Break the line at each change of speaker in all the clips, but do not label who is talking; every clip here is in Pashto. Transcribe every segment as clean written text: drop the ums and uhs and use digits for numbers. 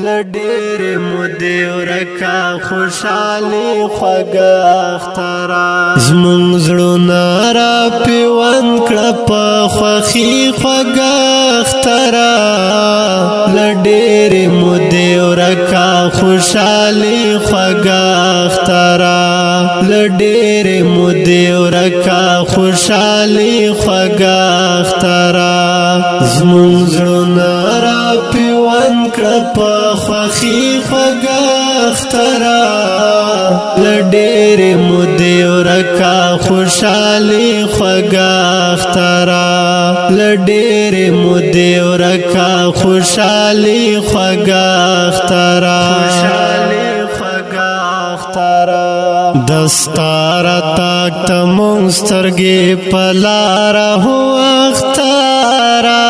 له ډېرې مودې ورکه خوشحالي خوږه اختره. زمونږ زړونه را پیوند کړه په خوښي خوږه اختره. له ډېرې مودې ورکه خوشحالي خوږه اختره. له ډېرې مودې ورکه خوشحالي خوږه اختره. زمونږ زړونه را پیوند کړه په خوښي خوږه اختره. له ډېرې مودې ورکه خوشحالي خوږه اختره. له ډېرې مودې ورکه خوشحالي خوږه اختره. خوشحالي خوږه اختره. دستار تاک ته مونږ سترګې په لاره هو اختره.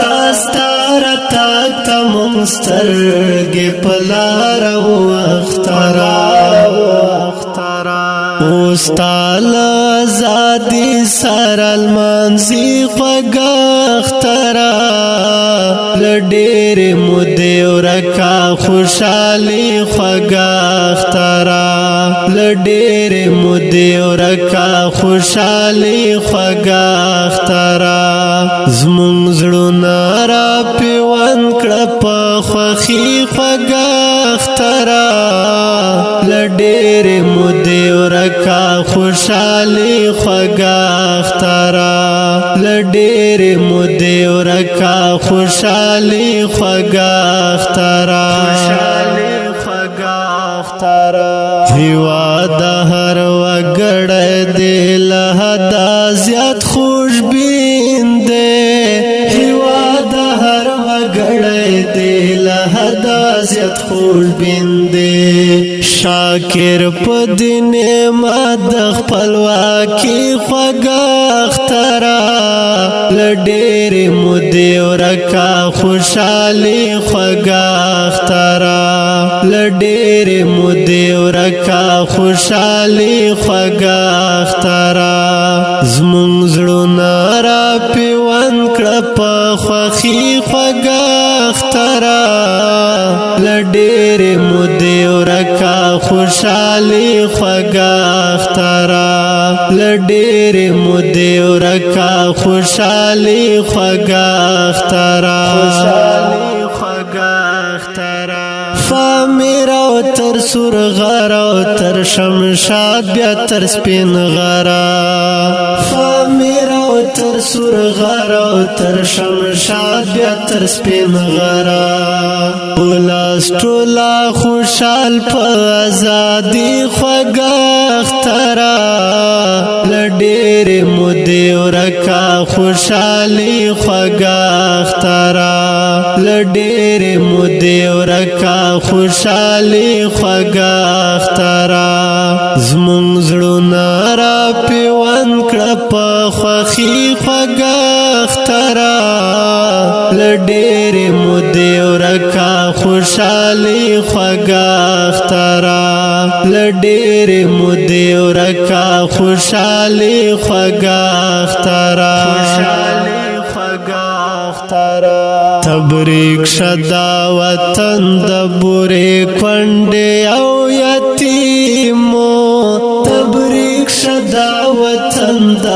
دستار تاک ته مونږ سترګې په لاره هو اختره. اوستال ازادي سره لمانځي خوږه اختره. له ډېرې مودې ورکه خوشحالي خوږه اختره. له ډېرې مودې ورکه خوشحالي خوږه اختره. زمونږ زړونه را پیوند کړه په خوښي خوږه اختره. له ډېرې مودې ورکه خوشحالي خوږه اختره. له ډېرې مودې ورکه خوشحالي خوږه اختره. خوشحالي خوږه اختره. هیواد هر وګړی دی له حده زیات خوشبین دی. هیواد هر وګړی دی له حده زیات خوشبین دی. شاکر په دې نعمت د خپلواکي خوږه اختره. له ډېرې مودې ورکه خوشحالي خوږه اختره. له ډېرې مودې ورکه خوشحالي خوږه اختره. زمونږ زړونه را پیوند کړه په خوښي خوږه اختره. له ډېرې مودې ورکه خوشحالي خوږه اختره. له ډېرې مودې ورکه خوشحالي خوږه اختره. خوشحالي خوږه اختره. فامیر او تر سور غر او تر شمشاد بیا تر سپین غره. فامیر او تر سور غر او تر شمشاد بیا تر سپین غره. ولاس ټولا خوشحال په ازادي خوږه اختره. له ډېرې مودې ورکه خوشحالي خوږه اختره. له ډېرې مودې ورکه خوشحالي خوږه اختره. زمونږ زړونه را پیوند کړه په خوښي خوږه اختره. له ډېرې مودې ورکه خوشحالي خوږه اختره. له ډېرې مودې ورکه خوشحالي خوږه اختره. خوشحالي خوږه اختره. تبریک شدا وطن د بورې کونډې او یتیمو. تبریک شدا وطن د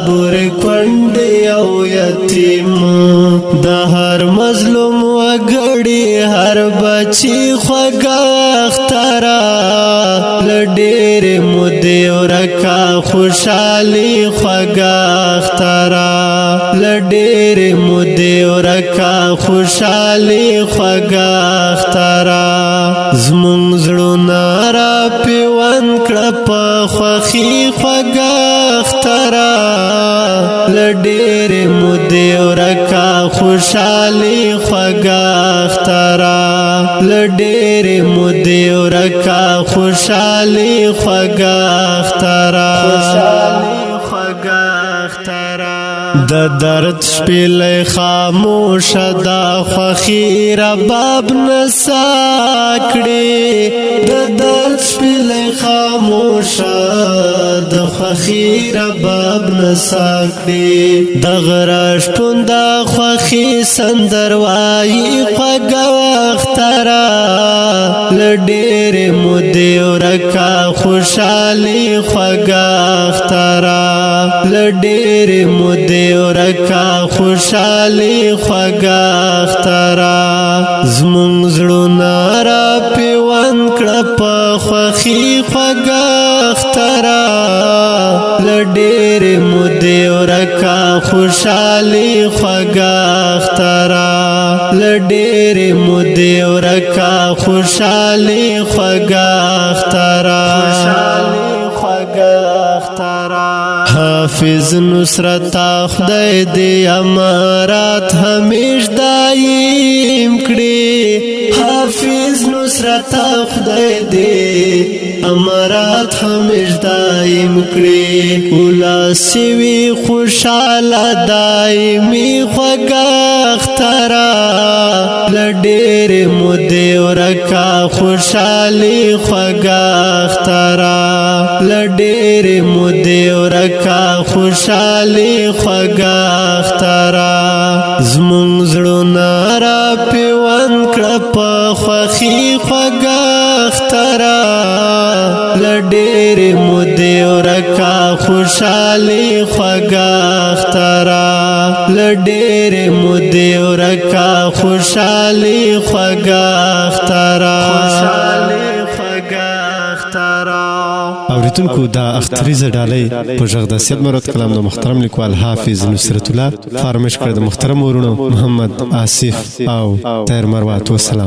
بورې کونډې او یتیمو. د هر مظلوم وګړي هر بچي خوږه اختره. له ډېرې مودې ورکه خوشحالي خوږه اختره. له ډېرې مودې ورکه خوشحالي خوږه اختره. زمونږ زړونه را پیوند کړه په خوښي خوږه اختره. له ډېرې مودې ورکه خوشحالي خوږه اختره. له ډېرې مودې ورکه خوشحالي خوږه اختره. خوشحالي خوږه اختره. د درد شپېلۍ خاموشه دا خوښي رباب نسا کړي. د درد شپېلۍ خاموشه د خوښي رباب نسا کړي. د غره شپون دا خوښي سندر وایي خوږه اختره. ډېرې مودې ورکه خوشحالي خوږه اختره، له ډېرې مودې ورکه خوشحالي خوږه اختره. زمونږ زړونه را پیوند کړه په خوښي خوږه اختره، له ډېرې مودې ورکه خوشحالي خوږه اختره، له ډېرې مودې ورکه خوشحالي خوږه اختره، خوشحالي خوږه اختره. حافظ نصرت، خدای دې امارات همیش دایم کړي. حافظ نصرت، خدای دې امارات همیش دایم کړي. ولسوي خوشاله دایمي خوږه اختره، له ډېرې مودې ورکه خوشحالي خوږه اختره، له ډېرې مودې ورکه خوشحالي خوږه اختره. زمونږ زړونه را پیوند کړه په خوښي خوږه اختره، له ډېرې مودې ورکه خوشحالي خوږه اختره، له ډېرې مودې ورکه خوشحالي خوږه اختره، خوشحالي خوږه اختره.
اوریدونکو، دا اختریزه ډالۍ په غږ د سید مراد کلام د محترم لیکوال حافظ نصرت الله فرمایش کړ د محترم ورونو محمد آصف او طاهر مروات. وسلام.